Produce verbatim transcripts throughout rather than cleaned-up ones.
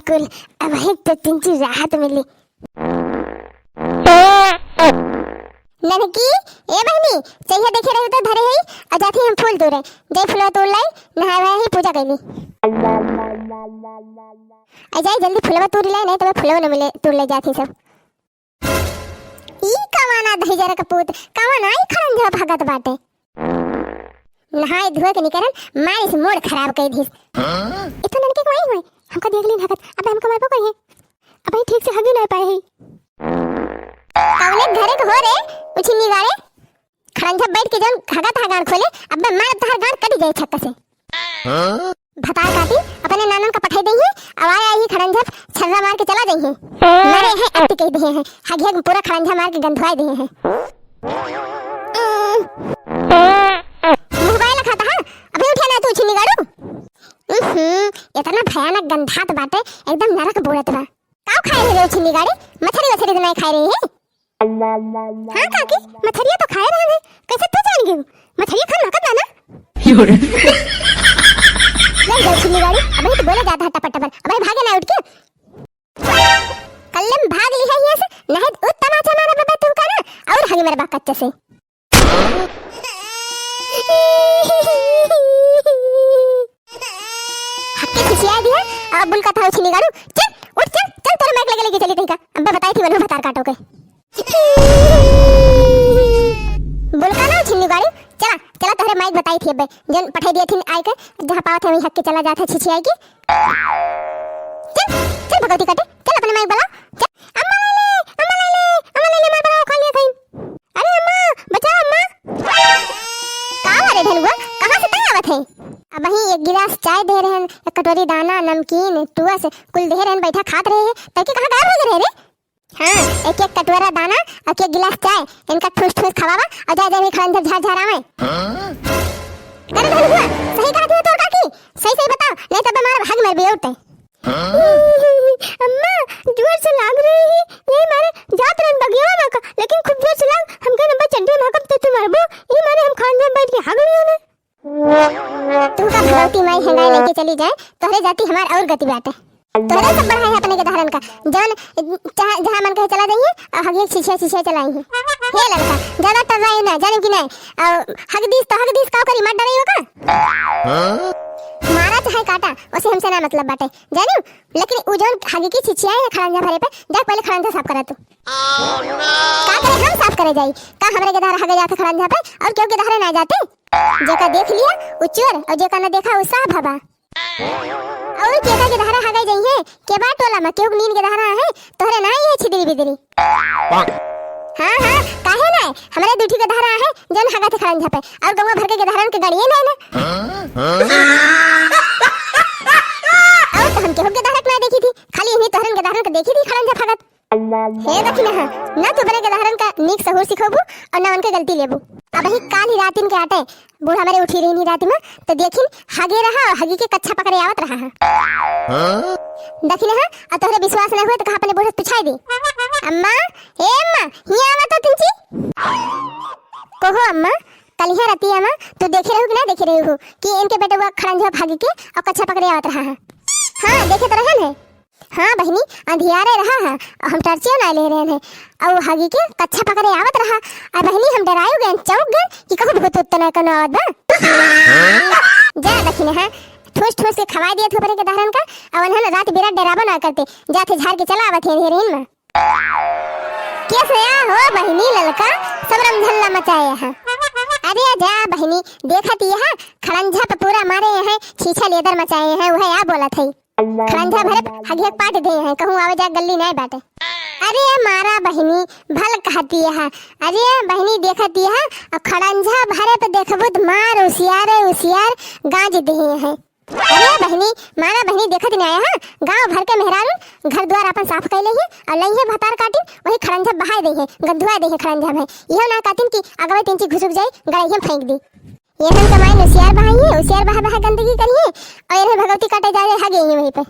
कुल, अबहीं तो तनिची राहत मिली। ननकी, ए बहिनी, चइहा देखे रहे तो धरे हई, अउ जाथी हम फूल तोरे। जाई फुलवा तोड़ लाई, नहाए वहाए ही पूजा कइली। अउ जाई जल्दी फुलवा तोड़ लाई, नहीं तो मैं फुलवा न मिले, तोड़ ले जाथी सब। ई कवाना दहिजरा का पूत, कवाना ई खड़ंझा भागत बाटे। नहाए धोए के निकरन, मारिस मूड खराब कइ दिहिस। हाँ? इतना ननके को आई हुए, हमका देख लीन हगत, अब हमका मारबो करिहे। अबहीं ठीक से हगी नाहीं पाए हई। कवने घरे के हो रे, उछिन्नी गाड़े? खड़ंझा बैठ के जौन हगत हा गांड खोले, अबे मार तहार गांड कट जाए छक्का से। हाँ? भतार काटी, अपने नानन का पठाई देइहे, अब आए आई खड़ंझा छर्रा मार के चला जाइहे। मरे हैं अति कह दिए हैं, हगिया पूरा खड़ंझा मार के गंधवाए दिए हैं। मुंह बाय लखाता है, अबे उठे ना तू छिन्नी गाड़ू। उहुं, इतना भयानक गंधात बाटे, एकदम नरक बोलत बा। काउ खाए रहे छिन्नी गाड़ी? मछरी वछरी तो नहीं खाए रहे है? हाँ काकी, मछरिया तो खाए रहे हैं। कैसे तू जान गई? मछरिया खान महकत बा ना? नहीं गई छिन्नी गाड़ी, अबे तो बोले जाता है टपर टपर, अबे भागे ना उठ के। कल्ले में भाग ली है यहाँ से, नहीं तो तमाचा मारा बाबा तुमका ना, और हगी मेरे बा कच्चे से। हक्के खिसिया दिया, अब बुल का था छिन्नी गाड़ू। चल, उठ चल, चल तोरे माइक लगे लेके चली तनिका। अब्बे बताई थी वनु भतार काटो के। बुल का ना छिन्नी गाड़ू, चला, चला तोहरे माइक बताई थी अब्बे। जन पठाई दिया थी आए के, जहाँ पावत है वहीं हक्के चला जात है छिछियाई के। चल, चल भगवती काटे, चल अपने माइक बुला। चल, अम्मा ले ले, अम्मा ले ले, अम्मा ले ले, मार बनाओ खा लिया था। अरे अम्मा, बचाओ अम्मा। का रे धनुआ, कहाँ से तय आवत है? अबहीं एक गिलास चाय दे रहन, एक कटोरी दाना, नमकीन, टुआ से कुल दे रहन, बैठा खात रहे हैं, तड़के कहाँ गायब हो गए रहे रे? हाँ, एक एक कटोरा दाना और एक गिलास चाय, इनका ठूस ठूस खवावा और जा जा भी खड़ंझा झार झार आवे। अरे धनुआ, सही कहा थी तोर काकी, सही सही बताओ, नहीं तो हमारा भाग मर भी उठे। अम्मा, जोर से लाग रही है, यही मारे जात रहन बगियावा में का, लेकिन खूब जोर से लाग, हमके नंबर चड्डी में हकम ते तू मारबो, यही मारे हम खान में बैठ के हाग रही हूँ ना। तू का भगवती माई हेंगाई लेके चली जाए, तोहरे जाती हमार और गति बाटे। तोहरे सब बढ़ाए है अपने के दहरन का, जौन चाहे जहाँ मन कहे चला जाइए और हगिए छिछिया छिछिया चलाई है। हे लड़का, ज्यादा टर्राई ना, जाने की नहीं, और हग दीस तो हग दीस, का करी, मत डराई हो का? मारा चाहे काटा, उसे हमसे ना मतलब बाटे, जानियो। लेकिन उ जौन हगी की छिछिया है खड़ंजा भरे पे, जा पहले खड़ंजा साफ करा तू। का करे हम साफ करे जाई? का हमरे के दहरा हगे जाते खड़ंजा पे और केहू के दहरे ना जाते? जेका देख लिया उ चोर और जेका ना देखा उ साफ हवा। और केका के दहरा हगे जाइए, के बा टोला में केहू नीन के दहरा है, तोहरे ना ये छिदरी बिदरी। हाँ, हाँ, काहे ना? हमरे दुठी के दहरा है, जौन हगा थे खड़ंजा पे, और गौवा भर के दहरन के गड़िए ना ना। और तो हम केहू के दहरक ना देखी थी, खाली इन्हीं तोहरन के दहरन के देखी थी खड़ंजा भगत। हे दखिनहा, ना तू अपने के दहरन का नीक सहूर सिखोबू और ना उनके गलती लेबू। अबही काल ही रातिन के आटे, बूढ़ा मेरे उठी रही रात में, तो देखिन हगे रहा और हगी के कच्छा पकड़े आवत रहा है। दखिनहा, और तोहरे विश्वास ना हुए तो कहा अपने बूढ़े से पिछाई दे। अम्मा, ए अम्मा, हियाँ आवा तो तिनची। कहो अम्मा, कलिहा रतिया मा तू देखे रहू कि ना देखे रहू कि इनके बेटवा खड़ंझा भागी के और कच्छा पकड़े आवत रहा है? हाँ, देखे तो रहन है। हाँ बहिनी, अंधियारे रहा है और हम टर्चियो ना ले रहन है और हगी के कच्छा पकड़े आवत रहा। और बहिनी, हम डरायु गए, चौंक गए कि कहूँ भूत उत्त ना कोनो आवत बा। जा दखिनहा, ठूस ठूस के खवाई दिया थोपरे के दहरन का, और उन्हन रात बिरात डराबो ना करते, जाते झार के चला आवत है अंधेरे मा। कैसे आ हो बहिनी ललका, सब रमझल्ला मचाए है। अरे जा बहिनी, देखत यह खड़ंझा पे पूरा मारे हैं, छीछा लेदर मचाए हैं, वह आ बोलत है। खड़ंझा भरे हगियक पाट दे हैं, कहूँ आवे जा गल्ली नहीं बाटे। अरे मारा बहिनी, भल कहती है। अरे बहिनी देखती है, और खड़ंझा भरे पे देखबू त मार उसियारे उसियार गाज दे हैं। अरे बहिनी, मारा बहिनी देखत नहीं आया है, गांव भर के मेहरारू घर द्वार अपन साफ कर ले हैं और लइहे भतार काटिन, वही खड़ंझा बहाय दे हैं, गंधुआ दे हैं खड़ंझा में। यह ना काटिन कि अगवे तिनची घुसुक जाए, गड़ैया में फेंक दी। ये हम कमाई उसियार बहाई है, उसियार बहा बहा गंदगी करी है और इन्हें भगवती काटे जा रहे हगे ही वहीं पे।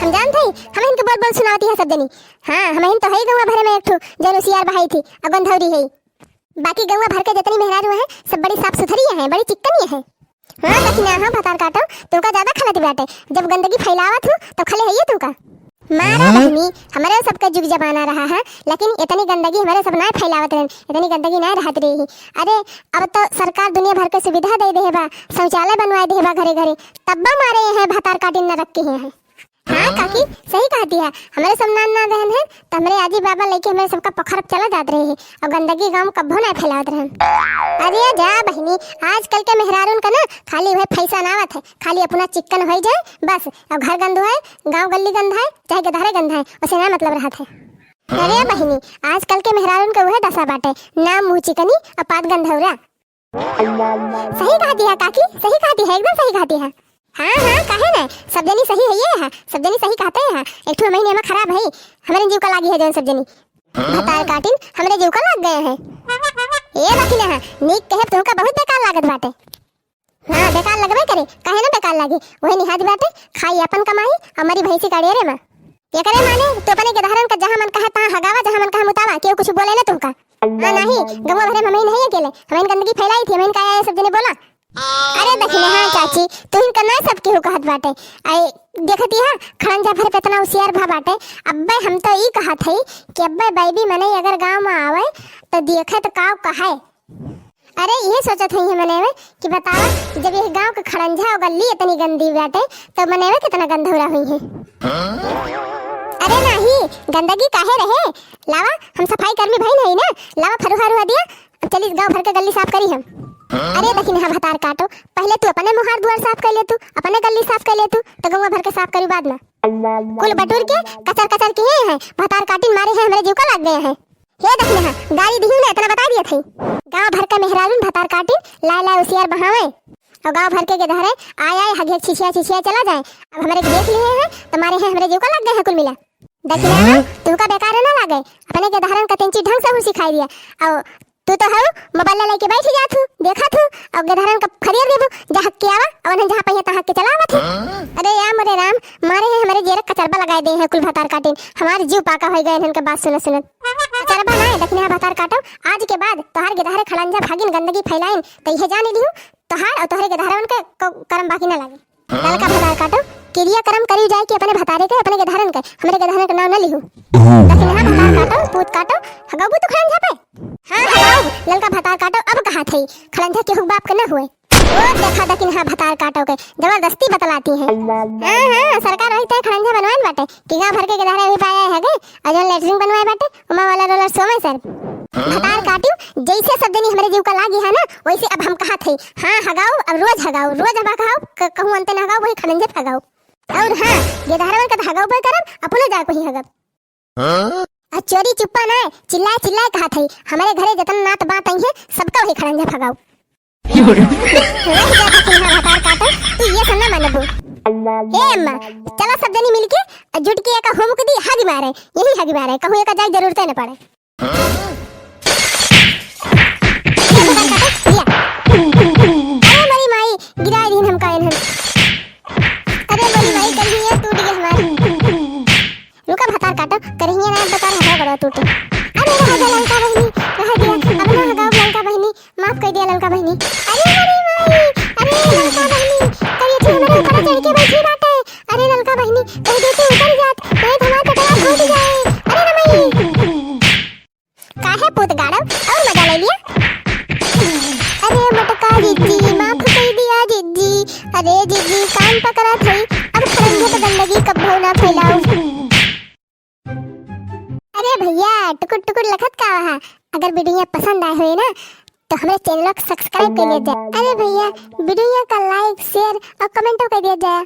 हम जानते हैं, हम इनके बोल बोल सुनावती है सब जनी। हाँ, हम इन तो है गौवा भरे में एक ठो जन उसियार बहाई थी और गंधौरी है। बाकी गौवा भर के जितनी मेहरारू हैं, सब बड़ी साफ सुथरी हैं, बड़ी चिक्कनी हैं। हाँ दखिना, हाँ भतार काटो, तुमका ज्यादा खलत बाटे। जब गंदगी फैलावत हूँ, तब खले हइये तुमका। मारा हाँ? बहिनी, हमरे सबके जुग जमाना रहा है, लेकिन इतनी गंदगी हमरे सब नाय फैलावत रहन, इतनी गंदगी नाय रहत रही। अरे, अब तो सरकार दुनिया भर के सुविधा दे दे बा, शौचालय बनवाए दे बा घरे घरे, तब्बो मारे हैं भतार काटिन न रख के हैं। हाँ काकी, सही कहती है, हमरे सब नान ना रहन है, तो हमरे आजी बाबा लेके हमरे सबका पोखर चला जात रहे हैं, और गंदगी गाँव में कब्बो नाय फैलावत रहन। अरे जा बहिनी, आजकल के मेहरारून का ना खाली वह फैशन आवत है, खाली अपना चिक्कन होई जाए बस, और घर गंदो है, गाँव गल्ली गंदा है, चाहे गधारे गंदा है, उसे ना मतलब रहत है। अरे बहिनी, आजकल के मेहरारून के उहे दशा बाटे, नाम मुँह चिकनी और पात गंधौरा। सही कहती है काकी, सही कहती है, एकदम सही कहती है। हाँ हाँ, काहे ना, सब जनी सही है ये है, सब जनी सही कहते हैं। एक ठो महीने में खराब है, हमरे जीव का लागी है जौन सब जनी। भतार काटिन हमरे जीव का लाग गए हैं। ए बखिना है, नीक कहे तुमका बहुत बेकार लागत बाटे। हाँ, बेकार लगबे करे, काहे ना बेकार लागी? वही निहाज बाटे, खाई अपन कमाई, और मरी भैंसी का डेरे में। एकरे माने, तू अपने गेदहरन का जहाँ मन कहा तहाँ हगावा, जहाँ मन कहा मुतावा, केहू कुछ बोले ना तुमका। हाँ, नाही, गंवा भरे में हमही नहीं अकेले, हमही गंदगी फैलाई थी, हमही का आया सब जने बोला। अरे दखिना, हाँ चाची, तुहिन का ना सब केहू कहत बाटे। आई देखती है, खड़ंजा भर पे इतना होशियार भा बाटे। अब्बे हम तो ई कहत हई कि अब्बे बैबी मने अगर गाँव में आवे, तो देखे तो काव कहे। अरे, इहे सोचत हई है मने में कि बतावा, जब ये गाँव के खड़ंजा और गल्ली इतनी गंदी बाटे, तो मने में कितना गंधौरा हुई है। अरे नाही, गंदगी काहे रहे? लावा, हम सफाई कर्मी भई नहीं ना, लावा फरुहा रुहा दिया, अब चली गाँव भर के गल्ली साफ करी हम। अरे दखिना भतार काटो, पहले तू अपने मुहार दुआर साफ कर ले तू, अपने गल्ली साफ कर ले तू, तो गौवा भर के साफ करी बाद में। कुल बटुर के कचर कचर किहे हैं, भतार काटिन मारे हैं, हमरे जीव का लाग गए हैं। हे दखिना, गारी दिहू ने इतना बता दिया थई। गाँव भर का मेहरारून भतार काटिन लाए लाए उसियार बहावे। और गाँव भर के गेदहरे आए आए हगे छिछिया छिछिया चला जाए। अब हमरे के देख लिए हैं, तो मारे हैं हमरे जीव का लग गए हैं कुल मिला। दखिना, हाँ? तुमका बेकार ना लागे, अपने गेदहरन का तेंची ढंग से हूँ सिखाई दिया। और तू तो हऊ मोबाइल लेके बैठ जात हूँ, देखत हूँ, और गेदहरन का खदेड़ देबू, जहाँ के आवा, और उन्हें जहाँ पहिया तहाँ के चलावत है। हाँ? अरे या मोरे राम, मारे हैं हमरे जेरे कचरबा लगाए दे हैं कुल भतार काटिन, हमार जीव पाका होई गए इनके बात सुनत सुनत। चरबा नाय, दखिना भतार काटो, आज के बाद तोहार गेदहरे खड़ंजा भागिन गंदगी फैलाइन, तो इहे जान लिहू, तोहार और तोहरे गेदहरवन के क-, करम बाकी ना लागे। ललका भतार काटो, किरिया करम करी जाए कि अपने भतारे के, अपने गेदहरन के, हमरे गेदहरन के नाम ना लिहू। दखिना भतार काटो, पूत काटो, हगौबू तू खड़ंजा पे? हाँ, हगौब, ललका भतार काटो, अब कहा थई, खड़ंजा केहू बाप के ना हुए। ओ देखा दखिना भतार काटो के, जबरदस्ती बतलाती है। हाँ, हाँ, सरकार वही तय खड़ंजा बनवाइन बाटे, कि गाँव भर के गेदहरे वही पाया है गे, और जौन लेटरिन बनवाए बाटे, उमा वाला रोलर सोमे सर। भतार काटियो, जैसे सब जनी हमरे जीव का लागी है ना, वैसे अब हम कहत हई, हाँ, हगाओ, अब रोज हगाओ, रोज अब हगाओ, क-, कहूँ अंते ना हगाओ, वही खड़ंजे हगाओ। और हाँ, गेदहरवन का तो हगाओ पे करब, अपनो जाए कहीं हगब। हाँ? आ चोरी चुप्पा ना, चिल्लाए चिल्लाए कहत हई, हमरे घरे जतन नात बात आई है, सबका वही खड़ंजे हगाओ। रह जा दखिना भतार काटो, तू ये सब ना मानबू। हे अम्मा, चला सब जनी मिलके आ जुट के एका हुमुक दी, हगी मारे, यही हगी मारे, कहूँ एका जाए जरूरते न पड़े। ये भतार काटो, लिया। अरे मोरी माई, गिराए दीन हमका इन्हन। अरे मोरी माई, करिहिया टूट गए हमारे। रुका भतार काटो, करिहिया ना बता रहा है बड़ा टूटे। अरे रह जा ललका बहिनी, रह दिया, अब ना हगाओ ललका बहिनी, माफ कर दिया ललका बहिनी। अरे मोरी माई, अरे ललका बहिनी, करिया तू हमारे ऊपर चढ़ के बैठी बाटे। अरे ललका बहिनी, कह दे तू उतर जात, नहीं तो हमार पेटवा फूट जाए। अरे रे माई। काहे पूत गाड़ब, और मजा ले लिया। अरे मोटका जिज्जी, माफ कर दिया जिज्जी। अरे जिज्जी, कान पकड़ा थई, अब खड़ंजे पे गंदगी कब्बो ना फैलाओ। अरे भैया, टुकुर टुकुर लखत का रहा? अगर वीडियो पसंद आए हुए ना, तो हमरे चैनल को सब्सक्राइब कर लिया जाए। अरे भैया, वीडियो का लाइक, शेयर और कमेंटो कर दिया जाए।